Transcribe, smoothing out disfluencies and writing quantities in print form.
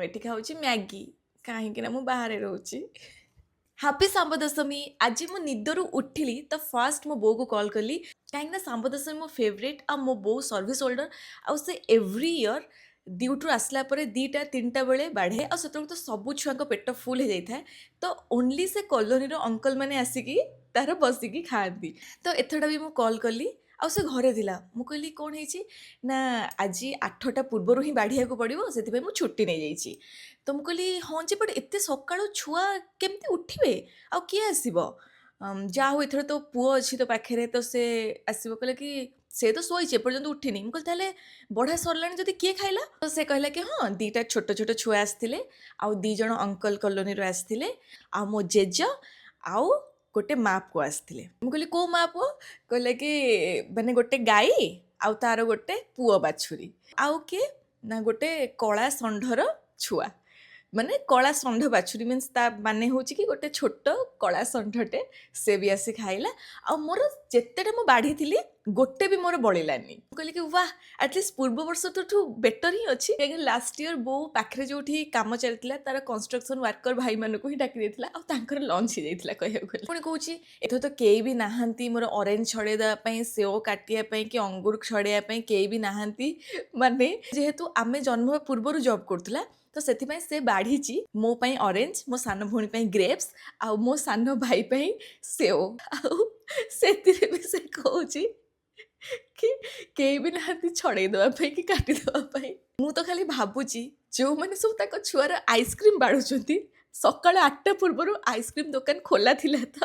ଏଠି ଖାଉଛି ମ୍ୟାଗି, କାହିଁକି ନା ମୁଁ ବାହାରେ ରହୁଛି। ହାପି ଶାମ୍ବ ଦଶମୀ। ଆଜି ମୁଁ ନିଦରୁ ଉଠିଲି ତ ଫାଷ୍ଟ ମୋ ବୋଉକୁ କଲ୍ କଲି, କାହିଁକିନା ଶାମ୍ବ ଦଶମୀ ମୋ ଫେଭରେଟ୍ ଆଉ ମୋ ବୋଉ ସର୍ଭିସ୍ ହୋଲ୍ଡର। ଆଉ ସେ ଏଭ୍ରି ଇୟର୍ ଡ୍ୟୁଟିରୁ ଆସିଲା ପରେ 2ଟା 3ଟା ବେଳେ ବାଢ଼େ, ଆଉ ସେତେବେଳକୁ ତ ସବୁ ଛୁଆଙ୍କ ପେଟ ଫୁଲ୍ ହେଇଯାଇଥାଏ। ତ ଓନ୍ଲି ସେ କଲୋନୀର ଅଙ୍କଲ ମାନେ ଆସିକି ତାର ବସିକି ଖାଆନ୍ତି। ତ ଏଥରଟା ବି ମୁଁ କଲ୍ କଲି ଆଉ ସେ ଘରେ ଥିଲା। ମୁଁ କହିଲି, କ'ଣ ହେଇଛି? ନା, ଆଜି 8ଟା ପୂର୍ବରୁ ହିଁ ବାଢ଼ିବାକୁ ପଡ଼ିବ, ସେଥିପାଇଁ ମୁଁ ଛୁଟି ନେଇଯାଇଛି। ତ ମୁଁ କହିଲି, ହଁ ଯେ, ବଟ୍ ଏତେ ସକାଳୁ ଛୁଆ କେମିତି ଉଠିବେ ଆଉ କିଏ ଆସିବ? ଯାହା ହଉ, ଏଥର ତୋ ପୁଅ ଅଛି ତୋ ପାଖରେ, ତ ସେ ଆସିବ। କହିଲେ କି ସେ ତ ଶୋଇଛି, ଏପର୍ଯ୍ୟନ୍ତ ଉଠିନି। ମୁଁ କହିଲି, ତାହେଲେ ବଢ଼ା ସରିଲାଣି ଯଦି କିଏ ଖାଇଲା? ତ ସେ କହିଲା କି ହଁ, 2ଟା ଛୋଟ ଛୋଟ ଛୁଆ ଆସିଥିଲେ ଆଉ 2 ଜଣ ଅଙ୍କଲ କଲୋନୀରୁ ଆସିଥିଲେ ଆଉ ମୋ ଜେଜ ଆଉ ଗୋଟେ ମା ପୁଅ ଆସିଥିଲେ। ମୁଁ କହିଲି, କେଉଁ ମା ପୁଅ? କହିଲେ କି ମାନେ ଗୋଟେ ଗାଈ ଆଉ ତାର ଗୋଟେ ପୁଅ ବାଛୁରୀ, ଆଉ କିଏ ନା ଗୋଟେ କଳା ଷଣ୍ଢର ଛୁଆ। ମାନେ କଳା ଷଣ୍ଢ ବାଛୁରୀ ମିନ୍ସ ତା ମାନେ ହେଉଛି କି ଗୋଟେ ଛୋଟ କଳା ଷଣ୍ଢଟେ, ସେ ବି ଆସି ଖାଇଲା। ଆଉ ମୋର ଯେତେଟା ମୁଁ ବାଢ଼ିଥିଲି, ଗୋଟେ ବି ମୋର ବଳିଲାନି। ମୁଁ କହିଲି କି ୱାହ, ଆଟଲିଷ୍ଟ ପୂର୍ବ ବର୍ଷଠୁ ବେଟର୍ ହିଁ ଅଛି, କାହିଁକିନା ଲାଷ୍ଟ ଇୟର୍ ବୋଉ ପାଖରେ ଯେଉଁଠି କାମ ଚାଲିଥିଲା, ତାର କନଷ୍ଟ୍ରକ୍ସନ୍ ୱାର୍କର ଭାଇମାନଙ୍କୁ ହିଁ ଡାକି ଦେଇଥିଲା ଆଉ ତାଙ୍କର ଲଞ୍ଚ ହେଇଯାଇଥିଲା କହିବାକୁ ଗଲେ। ପୁଣି କହୁଛି, ଏଥର ତ କେହି ବି ନାହାନ୍ତି ମୋର ଅରେଞ୍ଜ ଛଡ଼େଇ ଦେବା ପାଇଁ, ସେଓ କାଟିବା ପାଇଁ କି ଅଙ୍ଗୁର ଛଡ଼େଇବା ପାଇଁ କେହି ବି ନାହାନ୍ତି। ମାନେ ଯେହେତୁ ଆମେ ଜନ୍ମ ହେବା ପୂର୍ବରୁ ଜବ୍ କରୁଥିଲା, ତ ସେଥିପାଇଁ ସେ ବାଢ଼ିଛି ମୋ ପାଇଁ ଅରେଞ୍ଜ, ମୋ ସାନ ଭଉଣୀ ପାଇଁ ଗ୍ରେପ୍ସ ଆଉ ମୋ ସାନ ଭାଇ ପାଇଁ ସେଓ। ଆଉ ସେଥିରେ ବି ସେ କହୁଛି କି କେହି ବି ନାହାନ୍ତି ଛଡ଼େଇ ଦେବା ପାଇଁ କି କାଟି ଦେବା ପାଇଁ। ମୁଁ ତ ଖାଲି ଭାବୁଛି, ଯେଉଁମାନେ ସବୁ ତାଙ୍କ ଛୁଆର ଆଇସ୍କ୍ରିମ୍ ବାଢ଼ୁଛନ୍ତି, ସକାଳ 8ଟା ପୂର୍ବରୁ ଆଇସ୍କ୍ରିମ୍ ଦୋକାନ ଖୋଲା ଥିଲା ତ?